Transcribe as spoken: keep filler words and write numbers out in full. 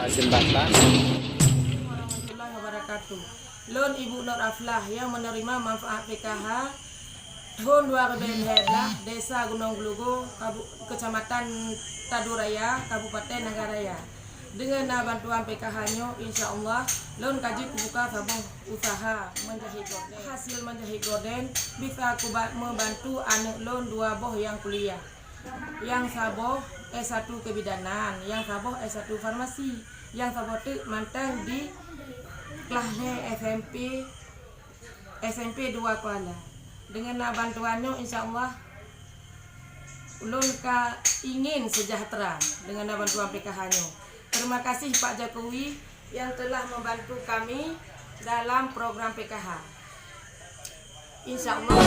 Jembatan. Warahmatullahi wabarakatuh. Lôn Ibu Nur Aflah nyang menerima manfaat P K H thôn dua ribu lima belas, Desa Gunong Gelugo, Kabu-, Kecamatan Taduraya, Kabupaten Nagan Raya. Deungon na bantuan P K H nyoe, insya Allah, lôn ka jeuet kubuka saboh usaha menjahit gorden. Hasil menjahit gorden bisa kuba-, membantu aneuk lôn dua boh nyang kuliah. Nyang saboh S satu kebidanan, nyang saboh S satu farmasi, nyang saboh teuk mantong di kelas lhèe S M P, S M P dua Kuala. Deungon na bantuan nyoe, insya Allah, ulôn ka ingin sejahtera deungon na bantuan P K H nyoe. Terima kasih Pak Jokowi yang telah membantu kami dalam program P K H. Insya Allah.